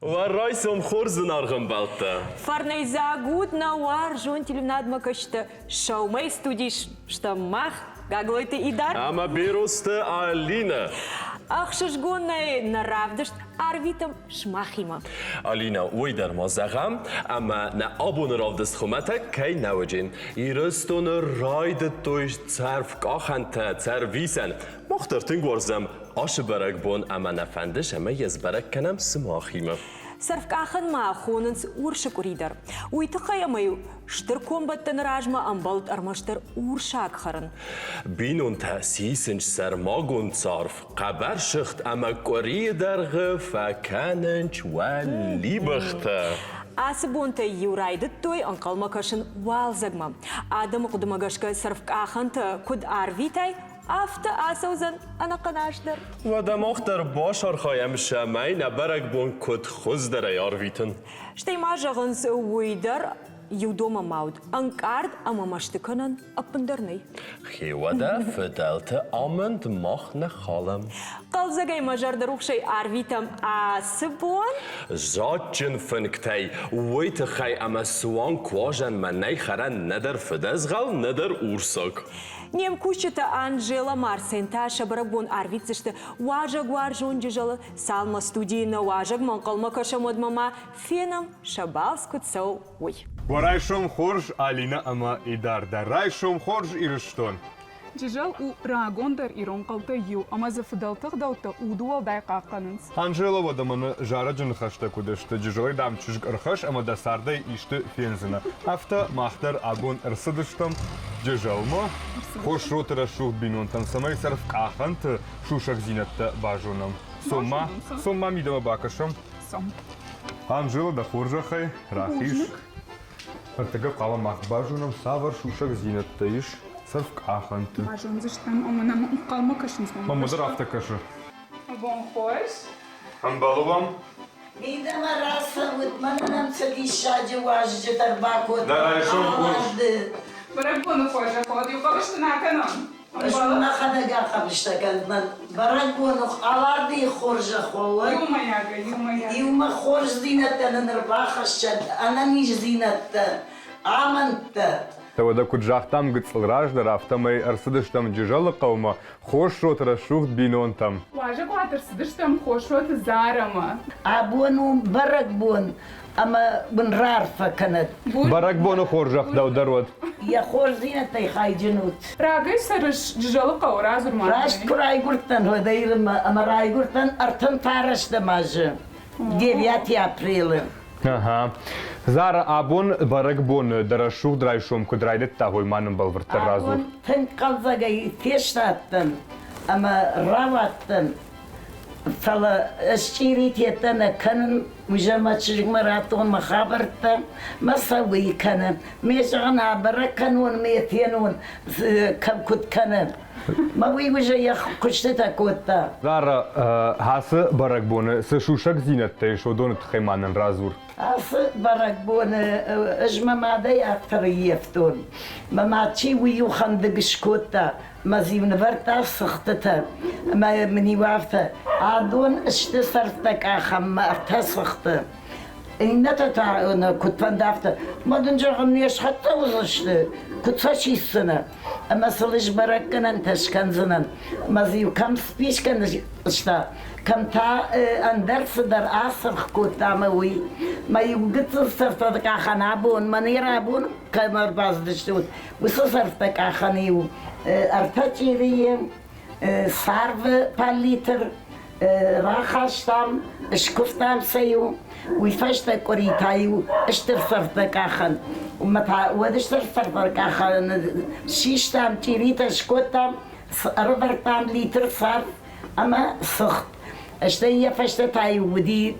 Уӕ райсом хорз, зынаргъ ӕмбӕлттӕ! Фӕрнӕйдзаг уд нӕ уарзон телеуынадмӕ кӕсты сӕумӕйы студийы стӕм мах, Гаглойты Идар ӕмӕ Берозты Алинӕ. Ӕхсызгонӕй нӕ равдыст арвитӕм сымахимӕ. Алинӕ, уый дӕр ма зӕгъӕм, ӕмӕ нӕ абоны равдыст хуымӕтӕг кӕй нӕ уыди. Ирыстоны райдыдтой цӕрвкъахӕнтӕ, цӕрвисӕн. Мах дӕр тынг уарзӕм ацы бӕрӕгбон ӕмӕ нӕ фӕнды, цӕмӕй йӕ сбӕрӕг кӕнӕм сымахимӕ. Цӕрвкъахӕн ма хонынц урсы къуыри дӕр. Уый тыххӕй ӕмӕ-иу стыр комбӕттӕны размӕ ӕмбӕлд ӕрмӕстдӕр урсаг хӕрын. Бинонтӕ сисынц сӕрмагонд царв, хъӕбӕр сыгъд ӕмӕ къуырийы дӕргъы фӕкӕнынц уӕлибӕхтӕ. Ацы бонтӕй-иу райдыдтой ӕнхъӕлмӕ кӕсын уалдзӕгмӕ. Адӕмы хъуыдымӕ гӕсгӕ цӕрвкъахӕнтӕ куыд арвитай, Афтӕ ацӕудзӕн ӕнӕхъӕн аз дӕр. Уӕдӕ мах дӕр бацархайӕм, цӕмӕй нӕ бӕрӕгбон куыд хуыздӕрӕй арвитын. Стӕй ма зӕгъынц, уый дӕр иу домӕ ма уыд, ӕнкъард ӕмӕ мӕсты кӕнӕн ӕппындӕр нӕй. Хеуӕдӕ фыдӕлты амынд мах нӕ халӕм. Хъӕлдзӕгӕй мӕ зӕрдӕрухсӕй арвитӕм ацы бон. Дзаджджын фынгтӕй, уый тыххӕй ӕмӕ суанг куазӕнмӕ нӕй хӕрӕн нӕдӕр фыдӕзгъӕл, нӕдӕр урсаг. Не мкусджытӕ Анжела Марсен та сӕ бӕрӕгбон арвитдзысты уазӕгуарзон Джызӕлы. Цалынмӕ студийы нӕ уазӕгмӕ ӕнхъӕлмӕ кӕсӕм, уӕдмӕ ма фенӕм, сӕ балц куыд цӕуы, уый. Уӕ райсом хорз, Алинӕ ӕмӕ Идар дӕ райсом хорз, Ирыстон! Джызӕл у рагондӕр ирон хъӕутӕй иу ӕмӕ дзы фыдӕлты ӕгъдӕуттӕ удуӕлдай хъахъхъӕнынц. Анжела уӕдӕ мӕнӕ зарӕджы ныхӕстӕ куыд сты, Джызӕлӕй, дам, чызг ӕрхӕсс ӕмӕ дӕ цардӕй исты фендзынӕ. Афтӕ мах дӕр абон ӕрцыдыстӕм Джызӕлмӕ, Хосроты рӕсугъд бинонтӕн, цӕмӕй цӕрвкъахӕнты сусӕгдзинӕдтӕ базонӕм. Цом-ма, цом-ма мидӕмӕ бакӕсӕм. Цом. Анжела, дӕ хорзӕхӕй, рахиз. Ӕртыккаг хъуамӕ мах базонӕм, цавӕр сусӕгдзинӕдтӕ ис цӕрвкъахӕнты. Базондзыстӕм ӕмӕ нӕм ӕнхъӕлмӕ кӕсынц. Мӕнмӕ дӕр афтӕ кӕсы. Бон хорз. Ӕмбӕлы уӕм? Мидӕмӕ рацӕут, мӕнӕ нӕм цы диссаджы уазджытӕ ӕрбакодта. Дӕ райсом хорз. Бӕрӕгбоны хорзӕх уӕд, иу хъӕбысты нӕ акӕнон. Ӕз мӕхӕдӕг ахъӕбыстӕ кӕндзынӕн. Бӕрӕгбоны Алардыйы хорзӕх уӕд. Иумӕйагӕй, иумӕйагӕй. Иумӕ хорздзинӕдтӕ нын ӕрбахӕссӕд, ӕнӕниздзинӕдтӕ, амӕндтӕ. Уӕдӕ куыд загътам гыццыл раздӕр, афтӕмӕй ӕрцыдыстӕм Джызӕлы хъӕумӕ Хосроты рӕсугъд бинонтӕм. Уазӕгуат ӕрцыдыстӕм Хосроты Зарӕмӕ. Абон у бӕрӕгбон ӕмӕ уын раарфӕ кӕнӕд. Бӕрӕгбоны хорзӕх дӕу дӕр уӕд. Йӕ хорздзинӕдтӕй хайджын ут. Рагӕй цӕрыс Джызӕлы хъӕуы, радзур-ма. Раст куы райгуырдтӕн, уӕд ӕмӕ райгуырдтӕн 39 азы, 9 апрелы. Ага. Зара, абон бӕрӕгбоны дӕ рӕсугъд райсом куыд райдыдта, уый ма нын бӕлвырддӕр радзур. Абон тынг хъӕлдзӕгӕй фестадтӕн ӕмӕ рауадтӕн, фӕлӕ ӕз чъиритеттӕ нӕ кӕнын, уый мӕ чызгмӕ радтон мӕ хабӕрттӕ, мӕ сӕ уый кӕны. Ме зӕгъын абӕрӕг кӕнон, ме фенон, куыд кӕны. Мӕ уый уже йӕ куыстытӕ кодта. Зара, ацы бӕрӕгбоны цы сусӕгдзинӕдтӕ ис, уыдоны тыххӕй ма нын радзур. Ацы бӕрӕгбоны ӕз мӕ мадӕй афтӕ рыййӕфтон. Мӕ мад чи уый-иу хӕндыг скодта, мӕ дзы-иу нывӕрдта цыхтытӕ. Ӕмӕ мын-иу афтӕ, адон сты цӕрдтӕ къахӕнмӕ ӕртӕ цыхты. Иннӕтӕ та куыд фӕнды, афтӕ. Мӕ дын зӕгъын, не схӕццӕ уыдзысты, куыд сӕ сисдзынӕ? Ӕмӕ сыл ӕз бӕрӕггӕнӕнтӕ скӕндзынӕн. Ӕмӕ дзы-иу кӕм спискӕ ныста, кӕм та ӕндӕр цыдӕр ацыргъ кодта ӕмӕ уый. Мӕ иу гыццыл сӕртӕ къахӕн абон, мӕ ныр абон кӕм ӕрбацыдысты, уыцы сӕртӕ къахӕн-иу ӕртӕ чъирийы, царвы паллитр рахастам, скуывтам сӕ-иу, уый фӕстӕ къуыри та-иу стыр сӕртӕ къахӕн. Уымӕ та уӕд стыр сӕртӕ къахӕны систам, чъиритӕ скодтам, ӕрӕвӕрдтам литр царв ӕмӕ цыхт. Стӕй йӕ фӕстӕ та-иу уыди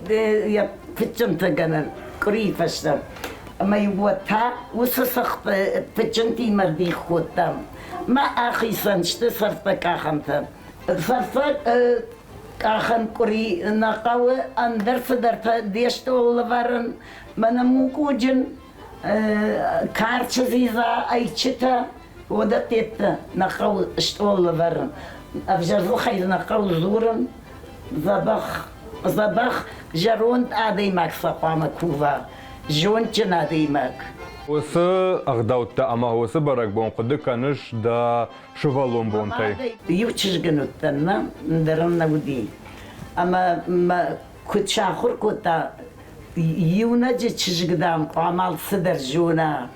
йӕ фыдджынты гӕнӕн къуырийы фӕстӕ. Ӕмӕ-иу уӕд та уыцы цыхт фыдджынтимӕ рдих кодтам. Мӕ ахицӕн сты сӕртӕ къахӕнтӕ. Сӕртӕ. Къахӕн къуыри нӕ хъӕуы ӕндӕр цыдӕртӕ де стъолыл ӕвӕрын. Мӕнӕ мукъуджын карчы дзидза, ӕйчытӕ, уыдӕттӕ нӕ хъӕуы стъолыл ӕвӕрын. Ӕвзӕр дзыхӕй нӕ хъӕуы дзурын. Дзӕбӕх, дзӕбӕх зӕронд адӕймаг сӕ хъуамӕ кува, зондджын адӕймаг. Уыцы ӕгъдӕуттӕ ӕмӕ уыцы бӕрӕгбон хъуыды кӕныс дӕ сывӕллон бонтӕй? Иу чызг ын уыдтӕн, нӕ, ӕндӕр ын нӕ уыди. Ӕмӕ мӕ куыд сахуыр кодта, иунӕджы чызг, дам, хъуамӕ алцыдӕр зона,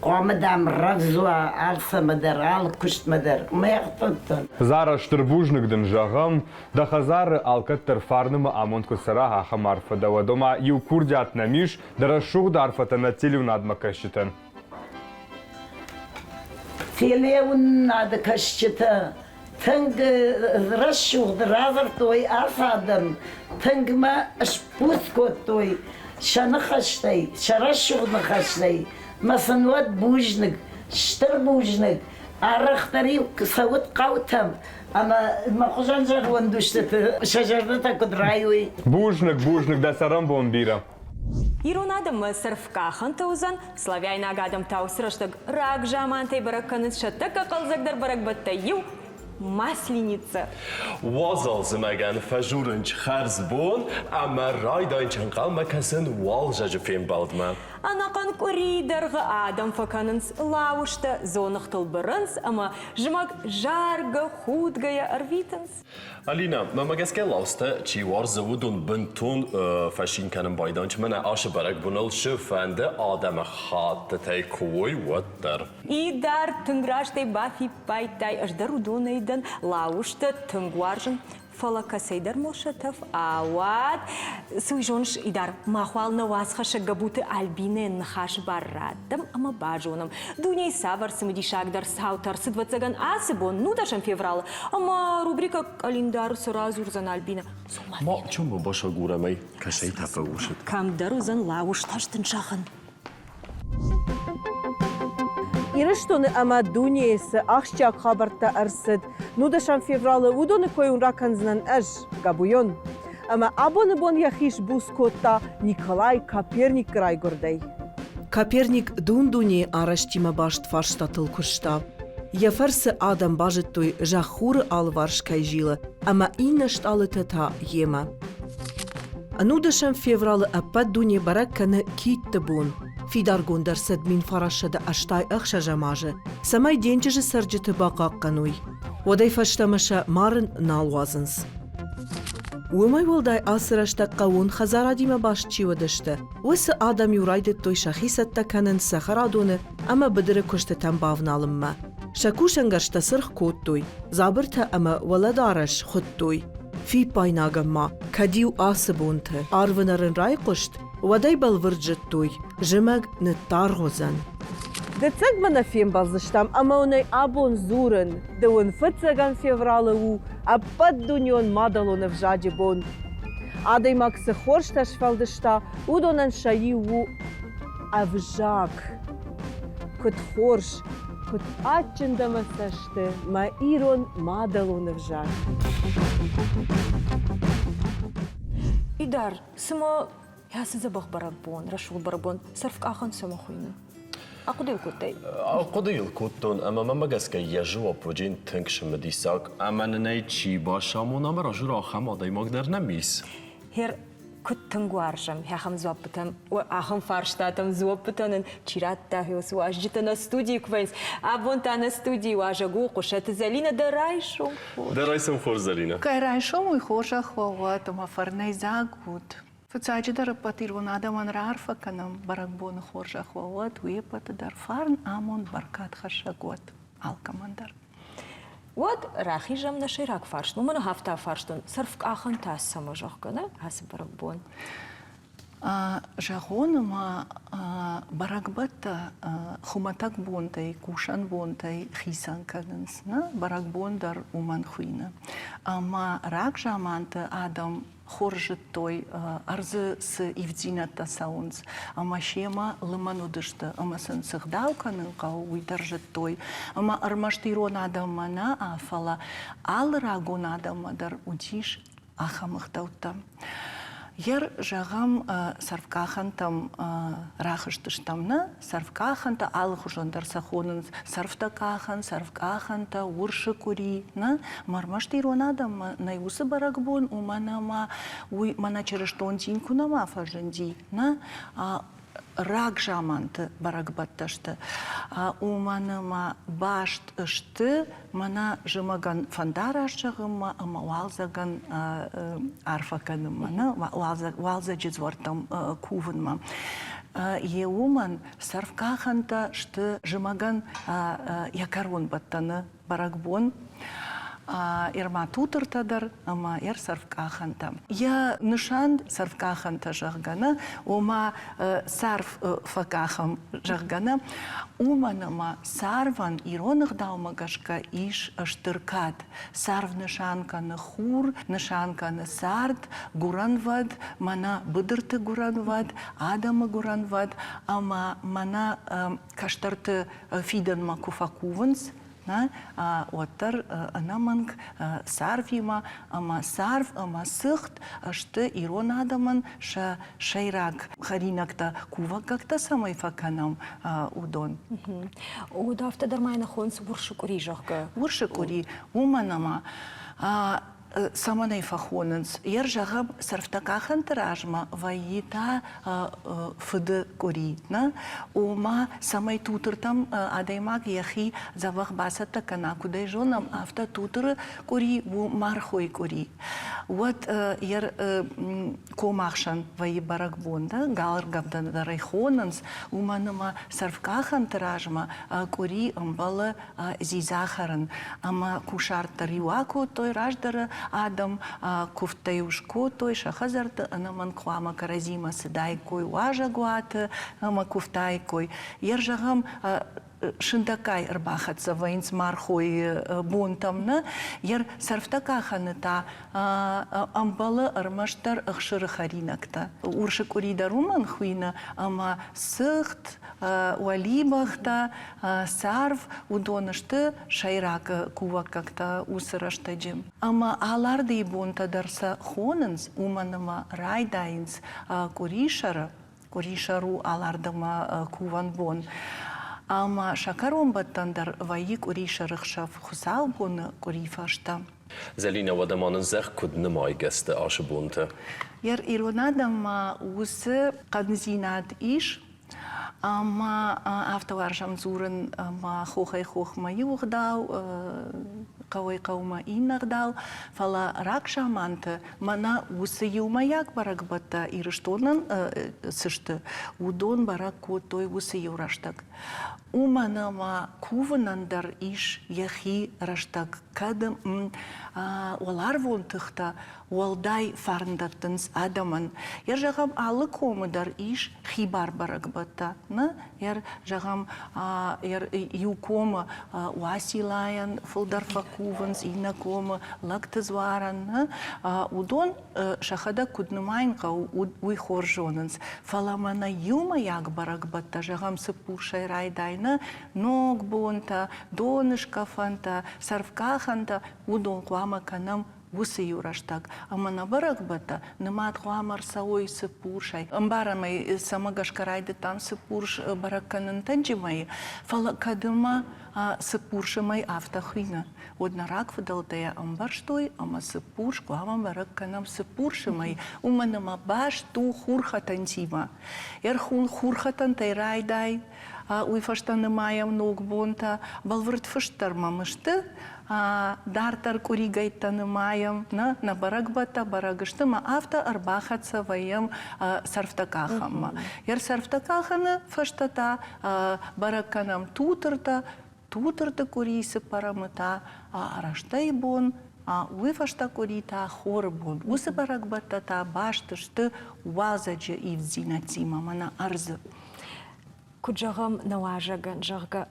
хъуамӕ, дам, рӕвдз уа алцӕмӕ дӕр, алы куыстмӕ дӕр. Мӕ ӕгъдӕуттӕн. Зара, стыр бузныг дын зӕгъӕм, дӕ хӕдзары алкӕддӕр фарны ӕмӕ амонд куыд цӕра, ахӕм арфӕ дӕ уӕд. Ома, иу курдиат нӕм ис, дӕ рӕсугъд арфӕтӕ нӕ телеуынадмӕ кӕсджытӕн. Телеуынынады кӕсджытӕ тынг рӕсугъд радзырдтой ацы адӕм, тынг мӕ сбуц кодтой сӕ ныхӕстӕй, сӕ рӕсугъд ныхӕстӕй. Мӕ сын уӕд бузныг, стыр бузныг. Арӕхдӕр-иу цӕуыд хъӕутӕм ӕмӕ мӕ хуызӕн зӕронд устыты сӕ зӕрдӕтӕ куыд райой. Бузныг, бузныг, дӕ цӕрӕнбон бирӕ. Ирон адӕммӕ цӕрвкъахӕнтӕ уыдзӕн, славяйнаг адӕмтау уыцы рӕстӕг рагзамантӕй бӕрӕг кӕнынц сӕ тӕккӕ хъӕлдзӕгдӕр бӕрӕгбӕттӕй иу Масленица. Уазал зымӕгӕн фӕжурынч хӕрзбон ӕмӕ райдайынч ӕнхъӕлмӕ кӕсын уалзӕджы фембӕлдмӕ. Ӕнӕхъӕн къуырийы дӕргъы адӕм фӕкӕнынц лауызтӕ, дзоныгътыл бырынц ӕмӕ зымӕг заргӕ, худгӕйӕ ӕрвитынц. Алина, мӕмӕ гӕсгӕ лаустӕ чи уарзы, уыдон бынтон фӕсин кӕнын байдайынц, мӕнӕ ацы бӕрӕгбоныл сыфӕнды адӕмы хаттытӕй куы уой, уӕддӕр. Идар тынг растӕй бафиппайдтай, ӕз дӕр уыдонӕй дӕн, лауызтӕ тынг уарзын. Фӕлӕ кӕцӕйдӕр мыл сӕ тӕф ауад. Цы уый зоныс, Идар, мах уал нӕ уацхӕссӕг Гӕбуты Альбинӕйӕн ныхасы бар раттӕм ӕмӕ базонӕм, дунейы цавӕр цымыдисагдӕр цаутӕ ӕрцыд, ӕвӕццӕгӕн, ацы бон, нудӕсӕм февралы, ӕмӕ рубрикӕ «Къӕлиндары» цы радзурдзӕн Альбинӕ. Ма чумба басагурӕм ӕй, кӕсӕй та фӕусыд. Кӕмдӕр уыдзӕн лауызтӕ дын зӕгъын. Ирыстоны ӕмӕ дунейы цы ахсджиаг хабӕрттӕ ӕрцыд, нудӕсӕм февралы уыдоны кой уын ракӕндзынӕн ӕз, Габуйон. Ӕмӕ абоны бон йӕхи сбуц кодта Николай Коперникы райгуырдӕй. Коперник дун-дунейы арӕзтимӕ баст фарстатыл куыста. Йӕ фӕрцы адӕм базыдтой, зӕхх хуры алыварс кӕй зилы ӕмӕ иннӕ стъалытӕ та йемӕ. Ӕнудӕсӕм февралы ӕппӕт дуне бӕрӕг кӕны Китты бон. Фидаргонд ӕрцыд 1986 азы, цӕмӕй денджызы цӕрджыты бахъахъхъӕной. Уӕдӕй фӕстӕмӕ сӕ марын нал уадзынц. Уымӕй уӕлдай ацы рӕстӕг хъӕууон хӕдзарадимӕ баст чи уыдысты, уыцы адӕм-иу райдыдтой сӕхи цӕттӕ кӕнын цӕхӕрадоны ӕмӕ быдыры куыстытӕм бавналынмӕ. Сӕ кусӕнгӕрзтӕ цыргъ кодтой, дзабыртӕ ӕмӕ уӕлӕдарӕс хуыдтой. Фиппаинагӕн ма, кӕд-иу ацы бонты арвы нӕрын райхъуыст, уӕд ӕй бӕлвырд зыдтой, зымӕг ныддаргъ уыдзӕн. Дыццӕгмӕ нӕ фембӕлдзыстӕм ӕмӕ уын ӕй абон дзурын, дыууын фыццӕгӕм февралы у ӕппӕтдунеон мадӕлон ӕвзаджы бон. Адӕймаг цы хорзтӕ сфӕлдыста, уыдонӕн сӕ иу у ӕвзаг. Куыд хорз, куыд адджын дӕ мӕ цӕсты мӕ ирон мадӕлон ӕвзаг. Идар, цыма ацы дзӕбӕх бӕрӕгбон, рӕсугъд бӕрӕгбон цӕрвкъахӕн цӕмӕ хуыйны? Ахъуыды йыл кодтай? Ахъуыды йыл кодтон, ӕмӕ мӕмӕ гӕсгӕ йӕ жуапп уыди тынг цымыдисаг. Ӕмӕ нын ӕй чи бацамона, ӕмӕ разы ахӕм адӕймаг дӕр нӕм ис. Хер, куыд тынг уарзӕм ахӕм дзуаппытӕм, ахӕм фарстатӕм дзуаппытӕ нын чи радта, уыцы уазджытӕ нӕ студийы куы вӕййынц. Абон та нӕ студийы уазӕг у Хъуысаты Зӕлинӕ. Дӕ райсом хорз. Дӕ райсом хорз, Зӕлинӕ. Кӕй райсом, уый хорзӕх уӕд ӕмӕ фӕрнӕйдзаг ут. Фыццаджыдӕр ӕппӕт ирон адӕмӕн раарфӕ кӕнӕм бӕрӕгбоны хорзӕх уӕ уӕд, уе ппӕты дӕр фарн, амонд, бӕркадхӕссӕг уӕд алкӕмӕн дӕр. Уӕд рахизӕм нӕ сӕйраг фарст. Уымӕн афтӕ фарстон, цӕрвкъахӕн та цӕмӕ, зӕгъгӕ, нӕ ацы бӕрӕгбон? Зӕгъон ӕмӕ бӕрӕгбӕттӕ хуымӕтӕг бонтӕй, кусӕн бонтӕй хицӕн кӕнынц. Нӕ бӕрӕгбон дӕр уымӕн хуыйны. Ӕмӕ рагзаманты адӕм хорз зыдтой, ӕрдзы цы ивддзинӕдтӕ цӕуынц, ӕмӕ семӕ лымӕн уыдысты, ӕмӕ сын цы гъдау кӕнын хъӕуы, уый дӕр зыдтой. Ӕмӕ ӕрмӕст ирон адӕммӕ нӕ, фӕлӕ алы рагон адӕммӕ дӕр уыдис. ахӕм ӕгъдӕуттӕ. Ер, зӕгъӕм, цӕрвкъахӕнтӕм рахызтыстӕм нӕ? Цӕрвкъахӕнтӕ алыхуызон дӕр сӕ хонынц цӕрвтӕкъахӕн, цӕрвкъахӕнтӕ, урсы къуыри, нӕ? Ӕмӕ ӕрмӕст ирон адӕммӕ нӕй уыцы бӕрӕгбон, уымӕн ӕмӕ уый мӕнӕ чырыстон дин куы нӕма фӕзынди, нӕ? Рагзаманты бӕрӕгбӕттӕ сты, уымӕн ӕмӕ баст сты мӕнӕ зымӕгӕн фӕндараст зӕгъынмӕ ӕмӕ уалдзӕгӕн арфӕ кӕнынмӕ, нӕ уалдзӕджы дзуӕрттӕм кувынмӕ. Йе уымӕн цӕрвкъахӕнтӕ сты зымӕгӕн йӕ кӕронбӕттӕны бӕрӕгбон. Ӕрма тутыртӕ дӕр ӕмӕ ӕрцӕрвкъахӕнтӕ. Йӕ нысан цӕрвкъахӕнтӕ, зӕгъгӕ, нӕ, ома царв фӕкъахӕм, зӕгъгӕ, нӕ, уымӕн ӕмӕ царвӕн ирон ӕгъдаумӕ гӕсгӕ ис стыр кад. Царв нысан кӕны хур, нысан кӕны цард, гуырӕнвӕд, мӕнӕ быдырты гуырӕнвӕд, адӕмы гуырӕнвӕд ӕмӕ мӕнӕ кӕстӕрты фидӕнмӕ куы фӕкувынц, нӕ, уӕддӕр ӕнӕмӕнг царвимӕ ӕмӕ царв ӕмӕ цыхт сты ирон адӕмӕн сӕ сӕйраг хӕринӕгтӕ, кувӕггӕгтӕ цӕмӕй фӕкӕнӕм, уыдон. Уӕд афтӕ дӕр ма йын хонынц урсы къуыри, зӕгъгӕ. Урсы къуыри, уымӕн ӕмӕ цӕмӕн ӕй фӕхонынц? Йер зӕгъӕм, сӕрфтӕкъахӕнты размӕ вӕййы та фыды къуыри, нӕ? Ома, цӕмӕй тутыртӕм адӕймаг йӕхи дзӕбӕх бацӕттӕ кӕна, куыд ӕй зонӕм, афтӕ тутыры къуыри у мархойы къуыри. Уӕд йӕ комахсӕн вӕййы бӕрӕгбон, да? галӕргӕвдӕн дӕр ӕй хонынц, уымӕн ӕмӕ сӕрфкъахӕнты размӕ къуыри ӕмбӕлы дзидза хӕрын ӕмӕ кусарт дӕр-иу акодтой раздӕры адӕм, куывдтӕ-иу скодтой сӕ хӕдзӕртты, ӕнӕмӕнг хъуамӕ кӕрӕдзимӕ цыдаиккой уазӕгуаты ӕмӕ куывтаиккой. Йер зӕгъӕм, сындӕггай ӕрбахӕццӕ вӕййынц мархойы бонтӕм нӕ, йер сӕрфтӕкъахӕны та ӕмбӕлы ӕрмӕстдӕр ӕхсыры хӕринӕгтӕ. Урсы къуыри дӕр уымӕн хуины ӕмӕ цыхт, уӕлибӕхтӕ, царв, уыдон сты сӕйраг кувӕггӕгтӕ уыцы рӕстӕджы. Ӕмӕ Алардыйы бонтӕ дӕр сӕ хонынц, уымӕн ӕмӕ райдайынц къуырисӕры. Къуырисӕр у Алардымӕ кувӕн бон. Ӕмӕ сӕ кӕронбӕттӕн дӕр вӕййы къуырисӕры хсӕв хуыцаубоны къуыри фӕстӕ. Зӕлинӕ, уӕдӕ ма нын зӕхх куыд нымайгӕ сты ацы бонты? Ирон адӕммӕ уыцы хъӕндзинад ис, ӕмӕ афтӕ уарзӕм дзурын, ӕмӕ хохӕй-хохмӕ иу ӕгъдау, хъӕуӕй-хъӕумӕ иннӕ ӕгъдау, фӕлӕ рагзаманты мӕнӕ уыцы иумӕйаг бӕрӕгбӕттӕ Ирыстонӕн цы сты, уыдон бӕрӕг кодтой уыцы иу рӕстӕг. Уымӕн ӕмӕ кувынӕн дӕр ис йӕхи рӕстӕг, кӕд уӕларвон тыхтӕ уӕлдай фарн дӕттынц адӕмӕн. Йӕ зӕгъӕм, алы комы дӕр ис хибар бӕрӕгбӕттӕ. Нӕ? Йӕ зӕгъӕм, иу комы Уацилайӕн фылдӕр фӕкувынц, иннӕ комы Лӕгты дзуарӕн. Нӕ? Уыдон сӕхӕдӕг куыд нымайын хъӕуы, уый хорз зонынц. Фӕлӕ мӕнӕ иумӕйаг бӕрӕгбӕттӕ, зӕгъӕм, Цыппурсӕй райдай, нӕ Ногбонтӕ, доныскъӕфӕнтӕ, сӕрфкъахӕнтӕ, уыдон хъуамӕ кӕнӕм уыцы иу рӕстӕг. Ӕмӕ нӕ бӕрӕгбӕттӕ нымад хъуамӕ ӕрцӕуой Цыппурсӕй. Ӕмбарӕм ӕй, цӕмӕ гӕсгӕ райдыдтам Цыппурс бӕрӕг кӕнын тӕнджы мӕйы, фӕлӕ кӕд ӕмӕ Цыппурсы мӕй афтӕ хуины, уӕд нӕ рагфыдӕлтӕ йӕ ӕмбӕрстой ӕмӕ Цыппурс хъуамӕ бӕрӕг кӕнӕм Цыппурсы мӕй, уымӕн ӕмӕ баст у хурхӕтӕнтимӕ. Ӕрхун хурхӕтӕнтӕй райдай, уый фӕстӕ нымайӕм ногбонтӕ, бӕлвырд фыст дӕр мӕм сты, дарддӕр къуыригӕйттӕ нымайӕм, нӕ, нӕ бӕрӕгбӕттӕ бӕрӕг сты ӕмӕ афтӕ ӕрбахӕццӕ вӕййӕм сӕрфтӕкъахӕнмӕ. Йӕ сӕрфтӕкъахӕны фӕстӕ та бӕрӕг кӕнӕм тутыртӕ, тутырты къуыри цыппӕрӕмы та арӕзтӕй бон, уый фӕстӕ къуыри та хоры бон. Уыцы бӕрӕгбӕттӕ та баст сты уалдзӕджы ивддзинӕдтимӕ мӕнӕ ӕрдзы. Куыд зӕгъӕм, нӕ уазӕгӕн, зӕгъгӕ,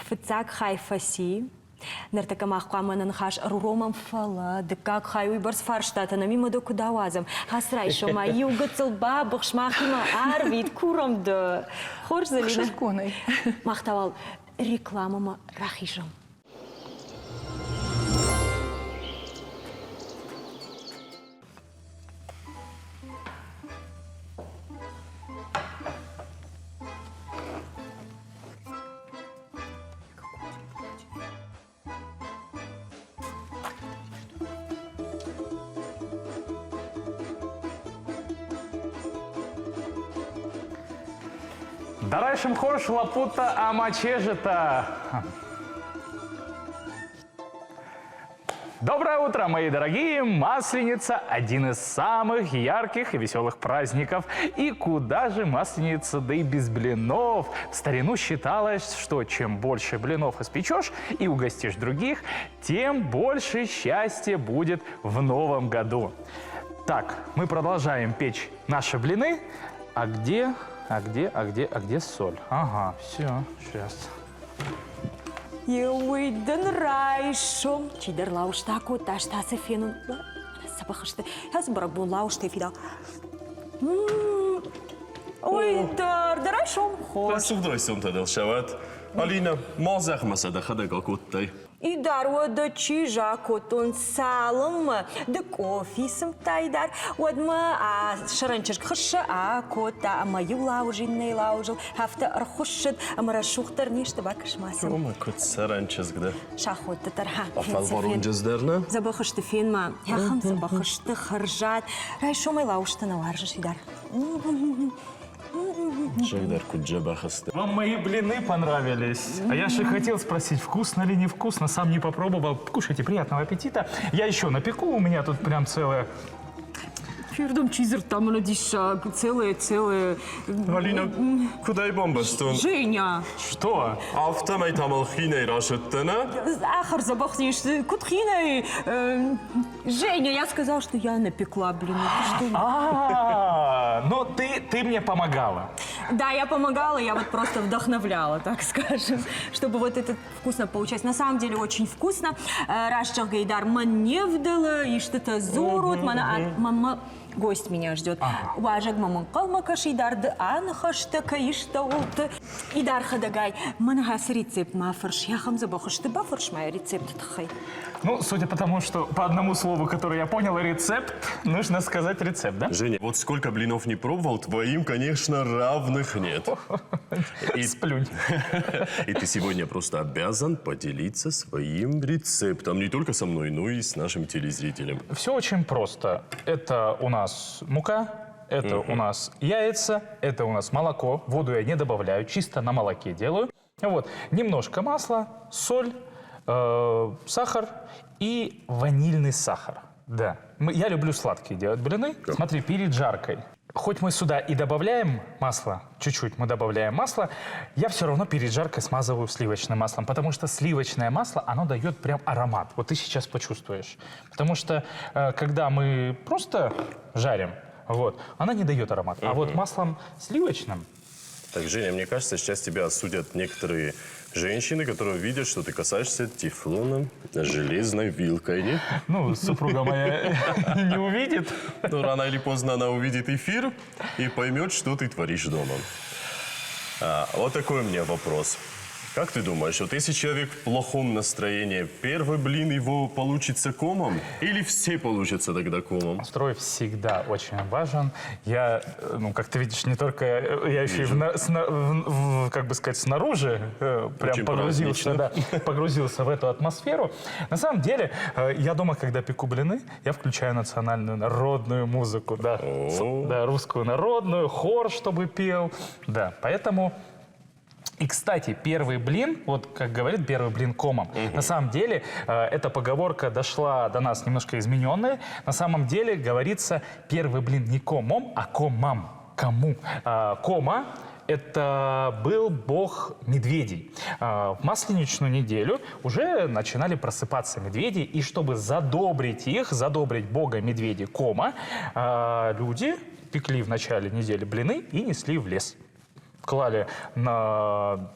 фыццаг хай фӕци, Ныртӕккӕ мах хъуамӕ нӕ ныхас ӕруромӕм, фӕлӕ дыккаг хай уыйбӕрц фарстатӕ нӕм имӕ дӕ куыд ауадзӕм? Ацы райсом-ма иу гыццыл бабыхс, махимӕ арвит, курӕм дӕ. Хорз, Зӕлинӕ. Ӕхсызгонӕй. Мах та уал рекламӕмӕ рахизӕм. Дӕ хорз лӕппутӕ ӕмӕ чызджытӕ! Доброе утро, мои дорогие! Масленица – один из самых ярких и веселых праздников. И куда же масленица, да и без блинов? В старину считалось, что чем больше блинов испечешь и угостишь других, тем больше счастья будет в новом году. Так, мы продолжаем печь наши блины. А где, а где, а где, а где соль? Ага, все, сейчас. Еуый дын райсом чидӕр лауызтӕ кодта, ӕз та сӕ фенын. Дзӕбӕх сты. Ӕз бӕрӕгбон лауызтӕй фидау. Ой, дӕр, дӕ райсом хорз. Рӕсугъд райсомтӕ дыл сӕвӕд. Алинӕ, ма зӕгъ-ма сӕ дӕхӕдӕг акодтай. Идар уӕдӕ чи закодтон, цалынмӕ ды къофи цымдтай дӕр, уӕдмӕ а сӕрӕн чызг хыссӕ акодта ӕмӕ иу лауыз иннӕйы лауызыл афтӕ ӕрхуыссыд ӕмӕ рӕсугъддӕр не сты, бакӕс-ма сын. Омӕ куыд сӕрӕн чызг дӕ? Саходты дӕр ха. Афӕлварон чызг дӕр нӕ? Дзӕбӕх сты, фен-ма, ахӕм дзӕбӕх сты, хӕрзад. Райсомӕй лауызтӕ нӕ уарзыс, Идар? Чегдар куыд дзӕбӕх сты. Вам мои блины понравились. А я же хотел спросить, вкусно ли невкусно, сам не попробовал. Кушайте, приятного аппетита. Я еще напеку, у меня тут прям целая... Фердом чизер там на диссаг, целое-целое. Алина, куыд бамбӕрстон? Женя! Что? Афтӕмӕй та мыл хинӕй расыдтӕ, нӕ? Ахӕр дзӕбӕх не сты. Куыд хинӕй? Женя, я сказал, что я напекла блины. Ты что? А, ну ты мне помогала. Да, я помогала, я вот просто вдохновляла, так скажем, чтобы вот это вкусно получалось. На самом деле очень вкусно. Раст зӕгъгӕ дӕр мӕн не вдӕлы, истытӕ дзурут, мӕнӕ мама гость меня ждет. Уазӕг мӕм ӕнхъӕлмӕ кӕсы, Идар ды аныхӕстӕ кӕй истӕуылты. Идар хӕдӕгай, мӕнӕ ацы рецепт ма фӕрс, ахӕм дзӕбӕх сты, бафӕрс ма рецепты тыххӕй. Ну, судя по тому, что по одному слову, которое я понял, рецепт, нужно сказать рецепт, да? Женя, вот сколько блинов не пробовал, твоим, конечно, равных нет. И сплюнь. И ты сегодня просто обязан поделиться своим рецептом. Не только со мной, но и с нашим телезрителем. Все очень просто. Это у нас мука, это у нас яйца, это у нас молоко. Воду я не добавляю, чисто на молоке делаю. Вот. Немножко масла, соль, сахар и ванильный сахар. Да. Я люблю сладкие делать блины. Смотри, перед жаркой. Хоть мы сюда и добавляем масло, чуть-чуть мы добавляем масло, я все равно перед жаркой смазываю сливочным маслом, потому что сливочное масло, оно дает прям аромат. Вот ты сейчас почувствуешь. Потому что, когда мы просто жарим, вот, она не дает аромат. А вот маслом сливочным... Так, Женя, мне кажется, сейчас тебя осудят некоторые женщины, которые видят, что ты касаешься тефлоном железной вилкой, не? Ну, супруга моя не увидит. Ну, рано или поздно она увидит эфир и поймет, что ты творишь дома. Вот такой у меня вопрос. Как ты думаешь, вот если человек в плохом настроении, первый блин его получится комом? Или все получатся тогда комом? Настрой всегда очень важен. Я, ну, как ты видишь, не только я еще и как бы сказать, снаружи прям очень погрузился, да, погрузился в эту атмосферу. На самом деле, я дома, когда пеку блины, я включаю национальную народную музыку, да, да, русскую народную, хор, чтобы пел, да, поэтому... И, кстати, первый блин, вот как говорит, первый блин комом. На самом деле, эта поговорка дошла до нас немножко измененная. На самом деле, говорится, первый блин не комом, а комам. Кому? Кома — это был бог медведей. В масленичную неделю уже начинали просыпаться медведи, и чтобы задобрить их, задобрить бога медведей Кома, люди пекли в начале недели блины и несли в лес. Клали на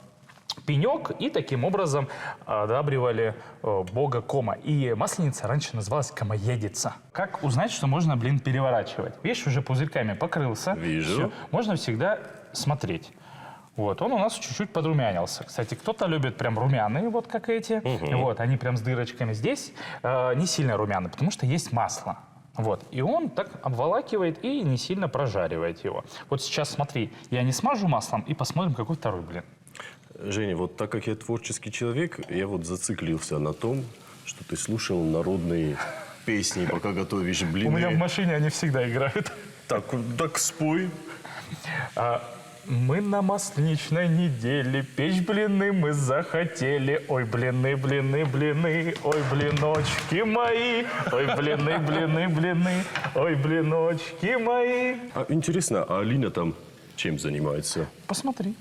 пенек и таким образом одабривали бога Кома. И масленица раньше называлась комоедица. Как узнать, что можно блин переворачивать? Видишь, уже пузырьками покрылся. Вижу. Всё. Можно всегда смотреть. Вот, он у нас чуть-чуть подрумянился. Кстати, кто-то любит прям румяные, вот как эти. Вот, они прям с дырочками. Здесь не сильно румяные, потому что есть масло. Вот, и он так обволакивает и не сильно прожаривает его. Вот сейчас смотри, я не смажу маслом и посмотрим, какой второй блин. Женя, вот так как я творческий человек, я вот зациклился на том, что ты слушал народные песни, пока готовишь блины. У меня в машине они всегда играют. Так, так спой. Мы на масленичной неделе печь блины мы захотели. Ой, блины, блины, блины, ой, блиночки мои. Ой, блины, блины, блины, ой, блиночки мои. А, интересно, а Алина там чем занимается? Посмотри.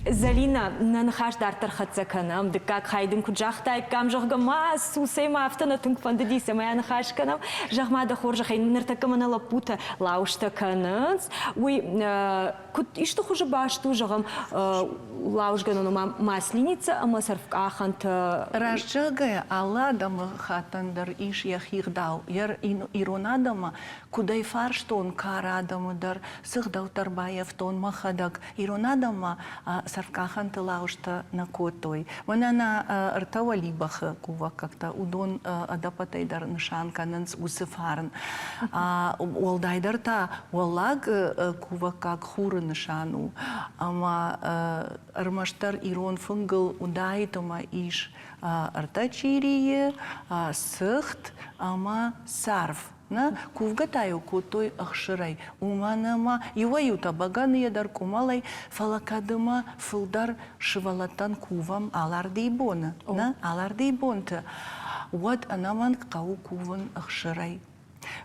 Зӕлинӕ, нӕ ныхас дарддӕр хӕццӕ кӕнӕм. Дыккаг хай дын куыд загътаиккам, зӕгъгӕ, ма сусӕй ма афтӕ нӕ тынг фӕндыди, цӕмӕй аныхас кӕнӕм. Зӕгъ-ма дӕ хорзӕхӕй, ныртӕккӕ мӕнӕ лӕппутӕ лауызтӕ кӕнынц. Уый куыд исты хуызы баст у, зӕгъӕм, лауызгӕнӕн ома масленица ӕмӕ цӕрвкъахӕнтӕ? Раст зӕгъгӕйӕ, алы адӕмы хаттӕн дӕр ис йӕхи гъдау. Ирон адӕммӕ куыд ӕй фарстон кары адӕмы дӕр, цы гъдӕуттӕ ӕрбаййӕфтон мӕхӕдӕг, Ирон адӕммӕ цӕрвкъахӕнты лауызтӕ нӕ кодтой. Мӕнӕ нӕ ӕртӕ уӕлибӕхы кувӕггӕгтӕ, уыдон ӕдӕппӕтӕй дӕр нысан кӕнынц уыцы фарн. Уӕлдайдӕр та уӕллаг кувӕггаг хуры нысан у. Ӕмӕ ӕрмӕстдӕр ирон фынгыл уыдаид ӕмӕ ис ӕртӕ чъирийы, цыхт ӕмӕ царв. Нӕ, кувгӕ та-иу кодтой ӕхсырӕй, уымӕн ӕмӕ иуӕй-иутӕ бӕгӕныйӕ дӕр къуымӕлӕй, фӕлӕ кӕд ӕмӕ фылдӕр сывӕллӕттӕн кувӕм Алардыйы боны, нӕ, Алардыйы бонты, уӕд ӕнӕмӕнг хъӕуы кувын ӕхсырӕй.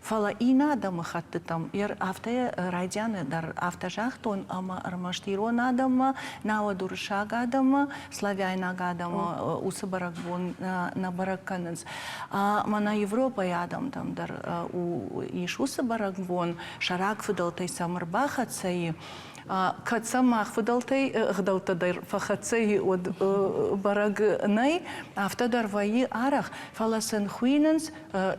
Фӕлӕ иннӕ адӕмыхӕттытӕм афтӕ райдианы дӕр афтӕ загътон, ӕмӕ ӕрмӕст ирон адӕммӕ, науӕд уырыссаг адӕммӕ, славяйнаг адӕмы уыцы бӕрӕгбон нӕ бӕрӕг кӕнынц. Мӕнӕ Европӕйы адӕмтӕм дӕр ис уыцы бӕрӕгбон, сӕ рагфыдӕлтӕй сӕм ӕрбахӕццӕ и. Кӕд сӕм мах фыдӕлтӕй ӕгъдӕуттӕ дӕр фӕхӕццӕ и, уӕд бӕрӕг нӕй, афтӕ дӕр вӕййы арӕх, фӕлӕ сын хуинынц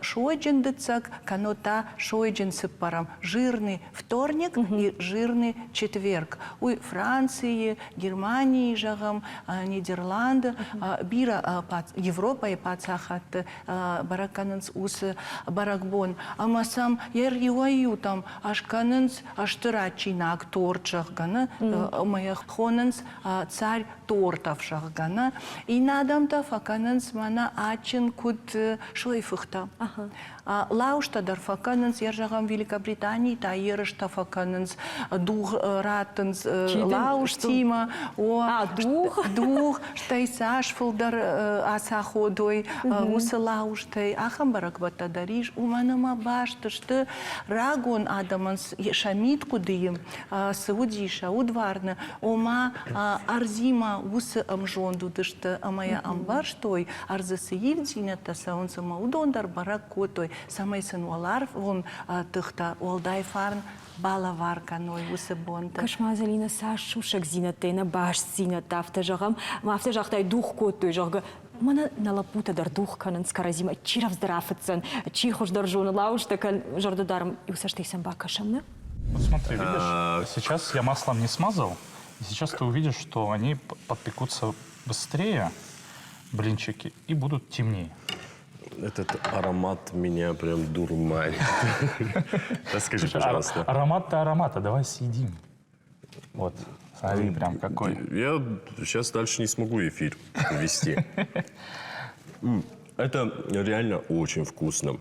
сойджын дыццӕг, кӕннод та сойджын цыппӕрӕм, жирный вторник и жирный четверг. Уый Францийы, Германийы, зӕгъӕм, Нидерланды, бирӕ Европӕйы паддзахадты бӕрӕг кӕнынц уыцы бӕрӕгбон. Ӕмӕ сӕм йӕ иуӕй-иутӕм ӕскӕнынц стыр адджинаг торт, зӕгъгӕ, ӕмӕ йӕ хонынц царь тортов, зӕгъгӕ. Иннӕ адӕмтӕ фӕкӕнынц мӕнӕ адджын куыд сойфыхтӕ. Лаустӕ дӕр фӕкӕнынц, йӕ зӕгъӕм, Великобританийы та ерыстӕ фӕкӕнынц, дугъ раттынц лаустимӕ. О, дугъ? Дугъ, стӕй цас фылдӕр ацаходой уыцы лаустӕй, ахӕм бӕрӕгбӕттӕ дӕр ис, уымӕн ӕмӕ баст сты рагон адӕмӕн сӕ мидхъуыдыйы цы уыди сӕ удварны, ома ӕрдзимӕ уыцы ӕмзонд уыдысты ӕмӕ йӕ ӕмбӕрстой, ӕрдзы цы ивддзинӕдтӕ цӕуынц ӕмӕ уыдон дӕр бӕрӕг кодтой, цӕмӕй сын уӕларвон тыхтӕ уӕлдай фарн балӕвар кӕной уыцы бонты. Кӕс-ма, Зӕлинӕ, цас сусӕгдзинӕдтӕ, нӕ бастдзинӕдтӕ, афтӕ зӕгъӕм, афтӕ загътай, дух кодтой, зӕгъгӕ, мӕнӕ нӕ лӕппутӕ дӕр дух кӕнынц кӕрӕдзимӕ, чи рӕвдздӕр афыцдзӕн, чи хуыздӕр зоны лауызтӕ кӕн, зӕрдӕдарӕм иу цӕстӕй сӕм бакӕсӕм, нӕ? Вот смотри, видишь, сейчас я маслом не смазал, и сейчас ты увидишь, что они подпекутся быстрее, блинчики, и будут темнее. Этот аромат меня прям дурманит. Расскажи, пожалуйста. Аромат-то аромат, а давай съедим. Вот, смотри, прям какой. Я сейчас дальше не смогу эфир вести. Это реально очень вкусно.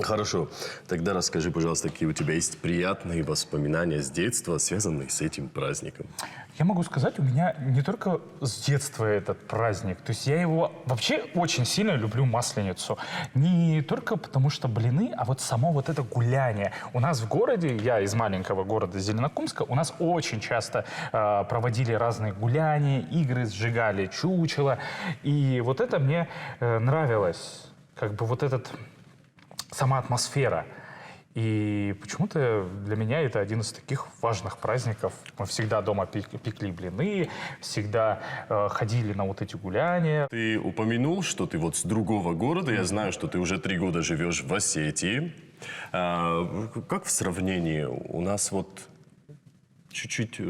Хорошо. Тогда расскажи, пожалуйста, какие у тебя есть приятные воспоминания с детства, связанные с этим праздником. Я могу сказать, у меня не только с детства этот праздник. То есть я его вообще очень сильно люблю Масленицу. Не только потому, что блины, а вот само вот это гуляние. У нас в городе, я из маленького города Зеленокумска, у нас очень часто проводили разные гуляния, игры, сжигали чучело. И вот это мне нравилось. Как бы вот этот сама атмосфера. И почему-то для меня это один из таких важных праздников. Мы всегда дома пекли блины, всегда ходили на вот эти гуляния. Ты упомянул, что ты вот с другого города. Я знаю, что ты уже 3 года живешь в Осетии. А, как в сравнении? У нас вот чуть-чуть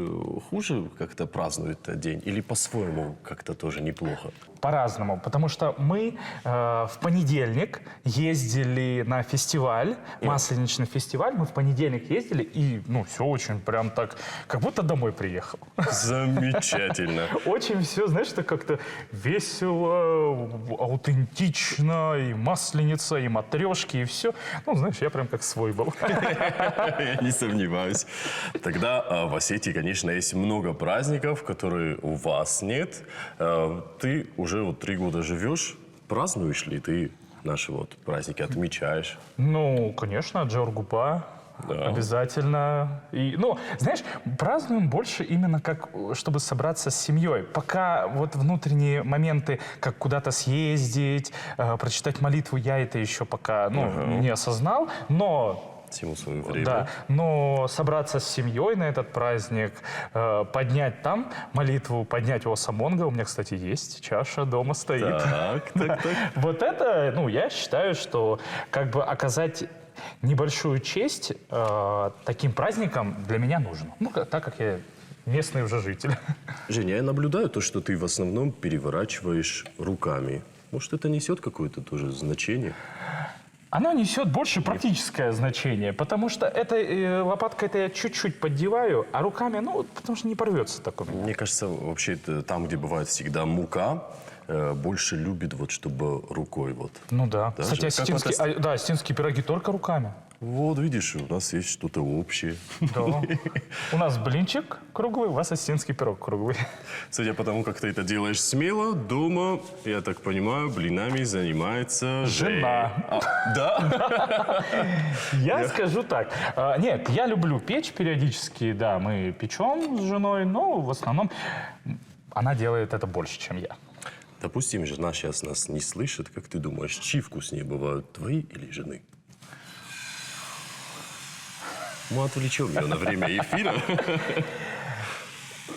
хуже как-то празднуют этот день или по-своему как-то тоже неплохо? По-разному, потому что мы в понедельник ездили на фестиваль, масленичный фестиваль, мы в понедельник ездили, и, ну, все очень прям так, как будто домой приехал. Замечательно. Очень все, знаешь, так как-то весело, аутентично, и масленица, и матрешки, и все. Ну, знаешь, я прям как свой был. Я не сомневаюсь. Тогда в Осетии, конечно, есть много праздников, которые у вас нет. Ты уже вот 3 года живешь. Празднуешь ли ты наши вот праздники, отмечаешь? Ну, конечно, Джеоргуба. Обязательно. И, ну, знаешь, празднуем больше именно как, чтобы собраться с семьей. Пока вот внутренние моменты, как куда-то съездить, прочитать молитву, я это еще пока, ну, не осознал. Но Всему свое время. Да, но собраться с семьей на этот праздник, поднять там молитву, поднять Осамонга, у меня, кстати, есть чаша дома стоит. Так. Вот это, ну, я считаю, что как бы оказать небольшую честь таким праздникам для меня нужно. Ну, так как я местный уже житель. Женя, я наблюдаю то, что ты в основном переворачиваешь руками. Может, это несет какое-то тоже значение? Оно несет больше практическое значение, потому что это лопаткой это я чуть-чуть поддеваю, а руками, ну, потому что не порвется так у меня. Мне кажется, вообще это там, где бывает всегда мука, больше любит вот, чтобы рукой вот. Ну да. Даже? Кстати, Как осетинские, вот да, осетинские пироги только руками. Вот, видишь, у нас есть что-то общее. Да. У нас блинчик круглый, у вас осетинский пирог круглый. Судя по тому, как ты это делаешь смело, дома, я так понимаю, блинами занимается Жена. А, да? Я скажу так. Нет, я люблю печь периодически, да, мы печем с женой, но в основном она делает это больше, чем я. Допустим, жена сейчас нас не слышит. Как ты думаешь, чьи вкуснее бывают, твои или жены? Мы отвлечем ее на время эфира.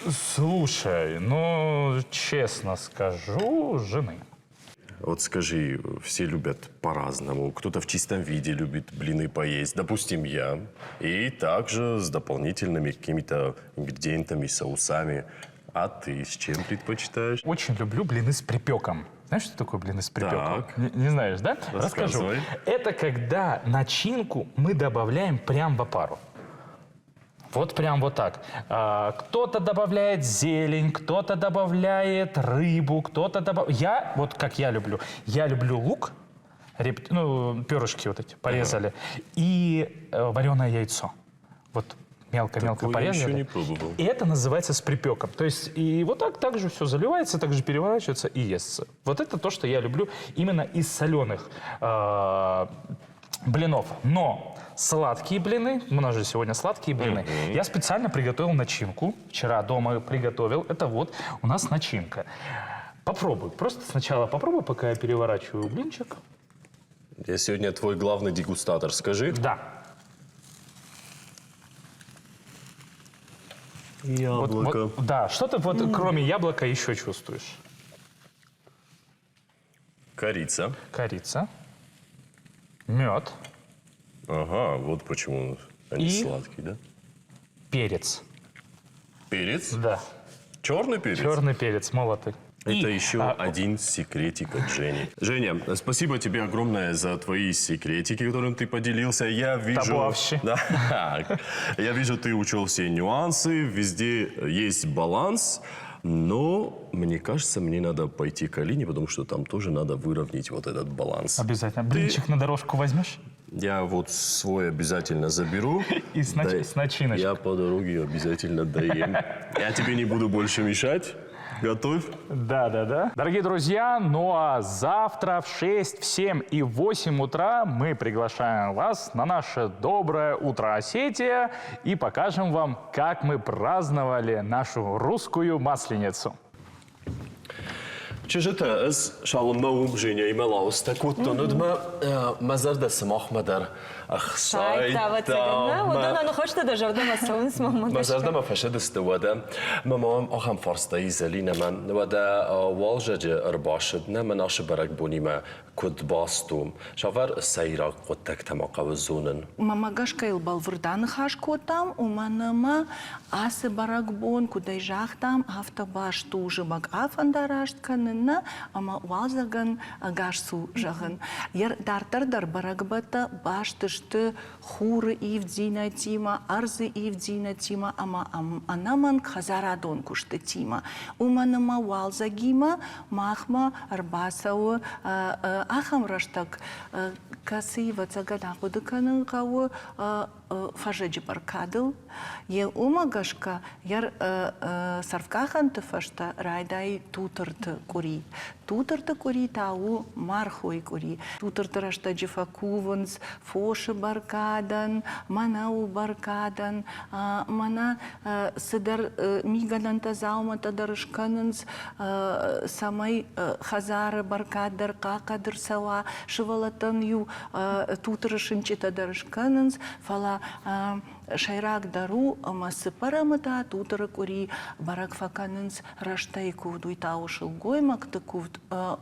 Слушай, ну, честно скажу, жены. Вот скажи, все любят по-разному. Кто-то в чистом виде любит блины поесть, допустим, я. И также с дополнительными какими-то ингредиентами, соусами. А ты с чем предпочитаешь? Очень люблю блины с припеком. Знаешь, что такое блины с припеком? Так. Не, не знаешь, да? Расскажу. Рассказывай. Это когда начинку мы добавляем прям в опару. Вот прям вот так. Кто-то добавляет зелень, кто-то добавляет рыбу, кто-то добавляет... Я, вот как я люблю, я люблю лук, ну, перышки вот эти порезали, и вареное яйцо. Вот мелко-мелко Такое я порезали. еще не пробовал. И это называется с припеком. То есть и вот так также все заливается, также переворачивается и естся. Вот это то, что я люблю именно из соленых блинов. Но сладкие блины, у нас же сегодня сладкие блины, я специально приготовил начинку. Вчера дома приготовил. Это вот у нас начинка. Попробуй. Просто сначала попробуй, пока я переворачиваю блинчик. Я сегодня твой главный дегустатор, скажи. Да. Вот, Яблоко. вот, да, что ты вот кроме яблока еще чувствуешь? Корица. Корица, мед, Ага, вот почему они И? сладкие, да? перец. Перец? Да, Черный перец? черный перец молотый. Это И, еще один секретик от Жени. Женя, спасибо тебе огромное за твои секретики, которыми ты поделился. Я вижу... Табуавщи. Да. Я вижу, ты учел все нюансы, везде есть баланс. Но, мне кажется, мне надо пойти к Алине, потому что там тоже надо выровнять вот этот баланс. Обязательно. Блинчик на дорожку возьмешь? Я вот свой обязательно заберу. И с начиночкой. Я по дороге обязательно доем. Я тебе не буду больше мешать. Готовь. Да. Дорогие друзья, ну а завтра в 6, в 7 и в 8 утра мы приглашаем вас на наше доброе утро Осетия и покажем вам, как мы праздновали нашу русскую масленицу. Чызджытӕ, ӕз цалынмӕ уым Женяимӕ лауызтӕ кодтон, уӕдмӕ мӕ зӕрдӕ сымахмӕ дӕр Сайдта, ӕвӕццӕгӕн, нӕ? Уыдон ныхӕстӕ дӕ зӕрдӕмӕ цӕуынц, мӕнмӕ Мӕ гӕсгӕ. зӕрдӕмӕ фӕцыдысты уӕдӕ. Мӕ мӕм ахӕм фарста и Зӕлинӕмӕ. Уӕдӕ уалзӕджы ӕрбацыд нӕ мӕн ацы бӕрӕгбонимӕ куыд баст у? Цавӕр сӕйраг хъуыддӕгтӕ ма хъӕуы зонын? Мӕнмӕ гӕсгӕ йыл бӕлвырд аныхас кодтам, уымӕн ӕмӕ ацы бӕрӕгбон, куыд ӕй загътам, афтӕ баст у зымӕг афӕндараст кӕнын. нӕ ӕмӕ уалдзӕгӕн ӕгас цу зӕгъын. Дарддӕр дӕр бӕрӕгбӕттӕ баст сты хуры ивддзинӕдтимӕ, ӕрдзы ивддзинӕдтимӕ ӕмӕ ӕнӕмӕнг хӕдзарадон куыстытимӕ. Уымӕн ӕмӕ уалдзӕгимӕ махмӕ ӕрбацӕуы ахӕм рӕстӕг, кӕцы, ӕвӕццӕгӕн, ахъуыды кӕнын хъӕуы фӕззӕджы бӕркадыл. Йе уымӕ гӕсгӕ йӕ цӕрвкъахӕнты фӕстӕ райдайы тутырты къуыри. Тутырты къуыри та у мархойы къуыри. Тутырты рӕстӕджы фӕкувынц фосы бӕркадӕн, мӕнӕуы бӕркадӕн, мӕнӕ цыдӕр мигӕнӕнтӕ, дзаумӕттӕ дӕр скӕнынц, цӕмӕй хӕдзары бӕркад дӕр хъахъхъӕд ӕрцӕуа. Сывӕллӕттӕн-иу тутыры сынчъытӕ дӕр скӕнынц, фӕлӕ сӕйрагдӕр у, ӕмӕ цыппӕрӕмы та тутыры къуыри бӕрӕг фӕкӕнынц рӕстӕй куывд, уый та у сылгоймӕгты куывд,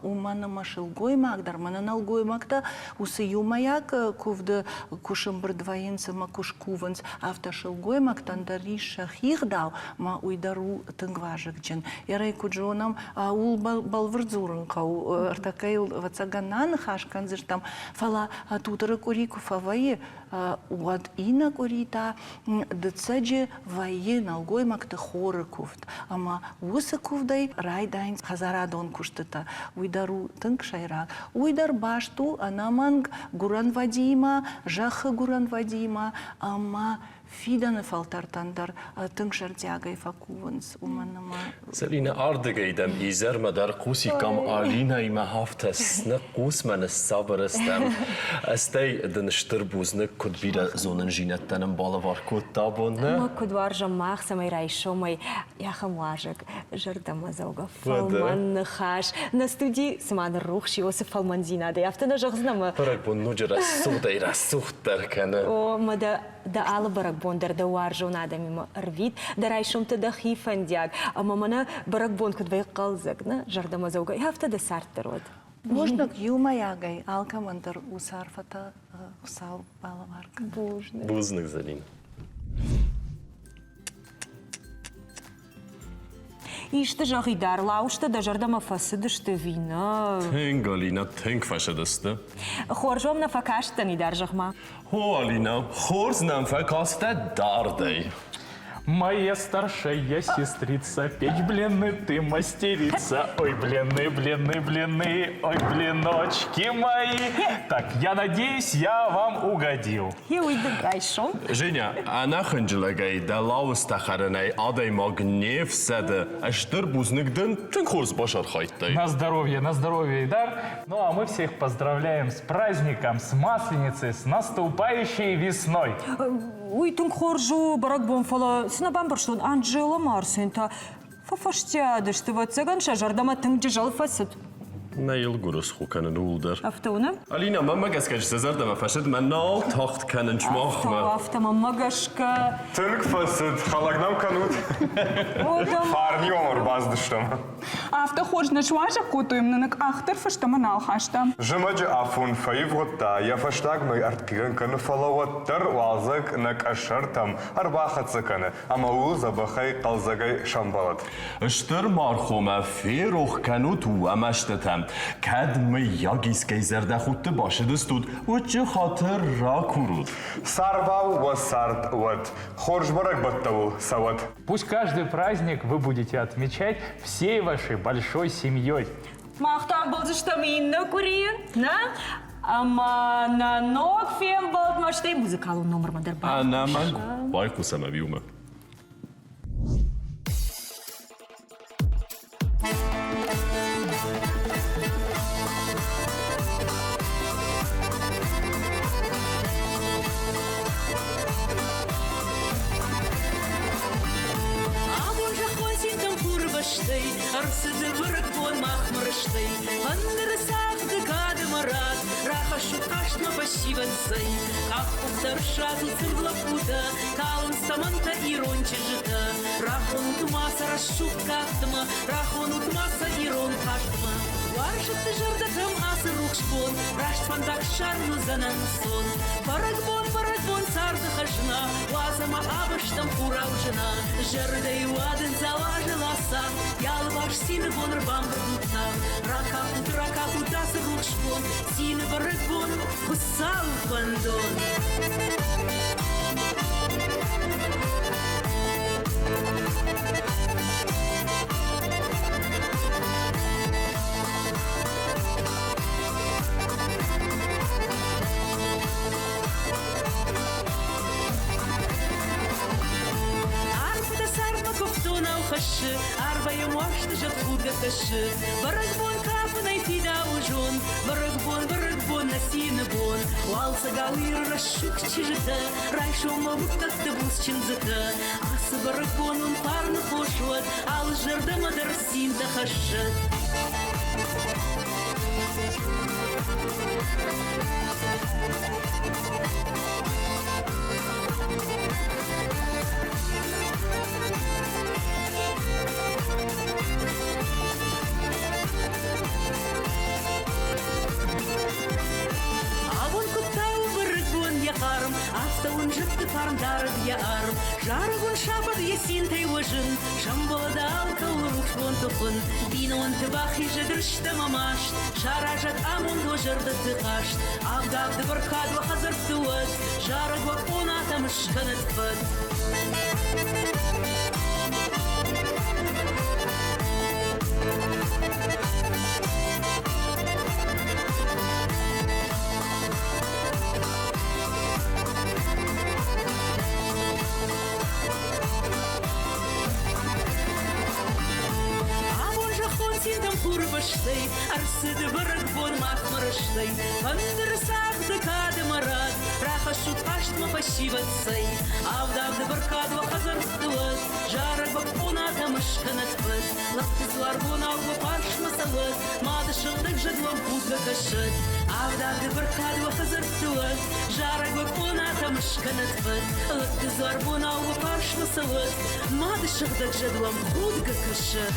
уымӕн ӕмӕ сылгоймаг дӕр, мӕнӕ нӕлгоймӕгтӕ уыцы иумӕйаг куывды куы сӕмбырд вӕййынц ӕмӕ куы скувынц, афтӕ сылгоймӕгтӕн дӕр ис сӕхи гъдау, ӕмӕ уый дӕр у тынг вазыгджын. Ерӕй куыд зонӕм, ууыл бӕлвырд дзурын хъӕуы, ӕртӕккӕ йыл, ӕвӕццӕгӕн, нӕ ныхас кӕндзыстӕм, фӕлӕ тутыры къуыри куы фӕвӕййы, уӕд иннӕ къуыри та дыццӕджы вӕййы нӕлгоймӕгты хоры куывд, ӕмӕ уыцы куывдӕй райдайынц хӕдзарадон куыстытӕ. Уый дӕр у тынг сӕйраг. Уый дӕр баст у ӕнӕмӕнг гуырӕнвӕдимӕ, зӕххы гуырӕнвӕдимӕ ӕмӕ фидӕны фӕлтӕртӕн дӕр тынг зӕрдиагӕй фӕкувынц, уымӕн ӕмӕ Зӕлинӕ, ардыгӕй дӕм изӕрмӕ дӕр хъусиккам Алинӕимӕ афтӕ ныхъхъусмӕ ныссабыр стӕм. Стӕй дын стыр бузныг, куыд бирӕ зонындзинӕдтӕ нын балӕвар кодта абон, нӕ? Ӕмӕ куыд уарзӕм мах, цӕмӕй райсомӕй ахӕм уазӕг, зӕрдӕмӕдзӕугӕ фӕлмӕн ныхас. Нӕ студи цыма ныррухс и уыцы фӕлмӕндзинадӕй, афтӕ нӕ зӕгъдзынӕ ӕмӕ Бӕрӕгбон ноджы рӕсугъдӕй рӕсугъддӕр кӕны. О, мӕ дӕ дӕ алы бӕрӕгбон дӕр дӕ уарзон адӕмимӕ ӕрвит, дӕ райсомтӕ дӕхи фӕндиаг, ӕмӕ мӕнӕ бӕрӕгбон куыд вӕййы хъӕлдзӕг, нӕ зӕрдӕмӕдзӕугӕ, афтӕ дӕ цард дӕр уӕд. Бузныг иумӕйагӕй алкӕмӕн дӕр уыцы арфӕтӕ Хуыцау балӕвар кӕнӕд. Бузныг. Бузныг, Зӕлинӕ. Исты зӕгъидар, лауызтӕ дӕ зӕрдӕмӕ фӕцыдысты ӕви нӕ? Тынг, Алинӕ, тынг фӕцыдысты. Хорз уӕм нӕ фӕкастӕн, Идар, зӕгъ-ма. О, Алинӕ, хорз нӕм фӕкастӕ дардӕй. Моя старшая сестрица, печь блины ты мастерица. Ой, блины, блины, блины, ой, блиночки мои. Так, я надеюсь, я вам угодил. Райсом. Женя, ӕнӕхынджылӕгӕй дӕ лауызтӕ хӕрынӕй адӕймаг не фсӕды. Стыр бузныг дын, тынг хорз бацархайдтай. На здоровье, на здоровье, Идар. Ну а мы всех поздравляем с праздником, с Масленицей, с наступающей весной. Уый тынг хорз у бӕрӕгбон, фӕлӕ цы нӕ бамбӕрстон, Анжела Марсен та фӕфӕстиад сты, ӕвӕццӕгӕн, сӕ зӕрдӕмӕ тынг джызӕл фӕцыд. Нӕ йыл гуырысхо кӕнын ууыл дӕр. Афтӕ уыны? Алина, мӕнмӕ гӕсгӕ сӕ зӕрдӕмӕ фӕцыд, мӕ нал тагъд кӕнын сымахмӕ. Афтӕ, мӕнмӕ гӕсгӕ. Тынг фӕцыд, хӕлӕг нӕм кӕнут. Фарн-иу ӕм ӕрбацыдыстӕм. Афтӕ хорз нӕ суазӕг кодтой, ӕмӕ нын къах дӕр фӕстӕмӕ нал хаста. Зымӕджы афон фӕивгъуыдта, йӕ фӕстагмӕ ӕртхъирӕн кӕны, фӕлӕ уӕддӕр уалдзӕг нӕ къӕсӕртӕм ӕрбахӕццӕ кӕны ӕмӕ ууыл дзӕбӕхӕй хъӕлдзӕгӕй сӕмбӕлӕд. Стыр мархомӕ ферох кӕнут уӕ мӕстытӕ. Кӕд мыййаг искӕй зӕрдӕхудты басыдыстут, уыдджы хатыр ракурут. Царвау уӕ цард уӕд, хорз бӕрӕгбӕттӕ уыл цӕуӕд. Пусть каждый праздник вы будете отмечать всей вашей большой семьей. Мах та ӕмбӕлдзыстӕм иннӕ къуырийы, нӕ? Ӕмӕ нӕ ног фембӕлдмӕ стӕй музыкалон номырмӕ дӕр Ӕнӕмӕнг байхъусӕм ӕм иумӕ. Абон зӕххон цинтӕм хурбӕстӕй Ӕрцыд бӕрӕгбон мах мырыстӕй. Фӕндыры цагъды кады мӕрат Рахӕссут хъазтмӕ фӕсивӕд цӕй. Къахкъухтӕ рсадзут цырд лӕппутӕ, Калынц тӕмӕнтӕ ирон чызджытӕ. Рахонут ма сӕ рӕсугъд кафтмӕ, Рахонут ма сӕ ирон хъазтмӕ. Уарзӕтты зӕрдӕтӕм ацы рухс бон Раст фӕндаг ссарын уыдзӕн ӕнцон. Бӕрӕгбон, бӕрӕгбон, царды хӕзна, Уадз ӕмӕ абыстӕм хурау зына. Зӕрдӕйы уадындзау азыла цард, Йӕ алыварс цин цины бон ӕрбамбырд ут тагъд. Ракафут, ракафут ацы рухс бон, цины бӕрӕгбон, Хуыцауы фӕндон. Арф дӕ сӕрмӕ куывдонау хӕссы, арвӕй уарзты зӕд худгӕ кӕсы. Бӕрӕгбон кафынӕй фидауы зон, бӕрӕгбон, бӕрӕгбон нӕ цины бон. Уалдзӕгау Иры рӕсугъд чызджытӕ, райсоммӕ мыггӕгты буц чындзытӕ. Ацы бӕрӕгбон уын фарны хос уӕд, алы зӕрдӕмӕ дӕр цинтӕ хӕссӕд. Абон куыдтау бӕрӕгбон йӕ хъарм, афтӕ уын зӕдты фарн дарӕд йӕ арм. Зарӕг уын сафӕд йӕ цинтӕй уӕ зын, сӕмбӕлӕд алкӕуыл рухс бонты хуын. Бинонты бахизӕд рыст ӕмӕ маст, саразӕд амонд уӕ зӕрдӕты хъаст. Авд-авды бӕркад уӕ хӕдзӕртты уӕд, зарӕг уӕ къонатӕм скӕнӕд фӕд. Абон зӕххон цинтӕм хуры бӕстӕй ӕрцыд бӕрӕгбон махмӕ рӕстӕй. Фӕндыры цагъды кады мӕ рад, рахӕссут хъазтмӕ фӕсивӕд цӕй. Авд-авды бӕркад уӕ хӕдзӕртты уӕд, зарӕг уӕ къонатӕм скӕнӕд фӕд. Лӕгты дзуар бонау уӕ фарсмӕ цӕуӕд, мады сыгъдӕг зӕд уӕм худгӕ кӕсӕд. Авд-авды бӕркад уӕ хӕдзӕртты уӕд, зарӕг уӕ къонатӕм скӕнӕд фӕд. Лӕгты дзуар бонау уӕ фарсмӕ цӕуӕд, мады сыгъдӕг зӕд уӕм худгӕ кӕсӕд.